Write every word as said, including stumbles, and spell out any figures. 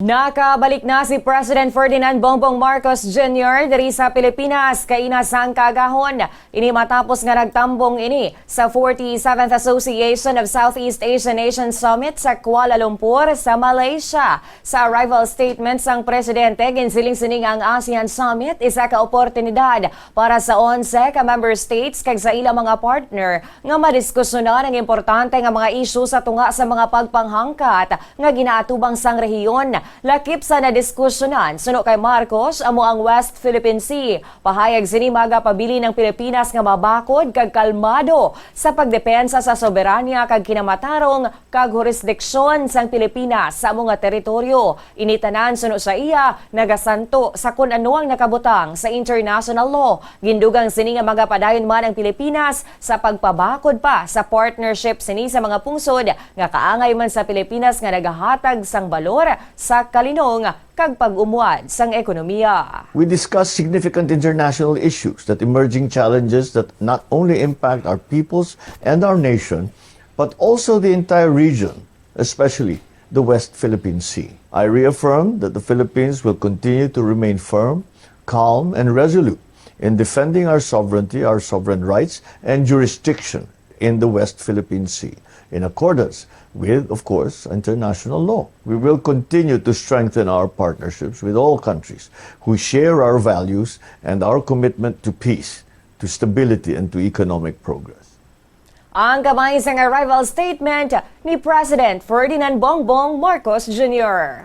Nakabalik na si President Ferdinand Bongbong Marcos Junior diri sa Pilipinas kaina sang kaagahon. Ini matapos nga nagtambong ini sa forty-seventh Association of Southeast Asian Nations Summit sa Kuala Lumpur sa Malaysia. Sa arrival statement sang presidente, ginsiling sini nga ang ASEAN Summit isa ka oportunidad para sa onse ka member states kag sa ilang mga partner nga madiskusyonan ang importante nga mga isyu sa tunga sa mga pagpanghangkat nga ginaatubang sang rehiyon. Lakip sa nadiskusyonan, suno kay Marcos, amo ang West Philippine Sea. Pahayag sini, magapabilin ang Pilipinas nga mabakod kag kalmado sa pagdepensa sa soberanya kag kinamatarong kag hurisdiksyon sang Pilipinas sa amo nga teritoryo. Ini tanan, suno sa iya, nagasanto sa kun ano ang nakabutang sa international law. Gindugang sini nga magapadayon man ang Pilipinas sa pagpabakod pa sa partnership sini sa mga pungsod nga kaangay man sa Pilipinas nga nagahatag sang balor sa kalinong kag pag-umwad sang ekonomiya. We discussed significant international issues, that emerging challenges that not only impact our peoples and our nation, but also the entire region, especially the West Philippine Sea. I reaffirm that the Philippines will continue to remain firm, calm, and resolute in defending our sovereignty, our sovereign rights, and jurisdiction in the West Philippine Sea, in accordance with, of course, international law. We will continue to strengthen our partnerships with all countries who share our values and our commitment to peace, to stability, and to economic progress. Ang kamay sang arrival statement ni President Ferdinand Bongbong Marcos Junior.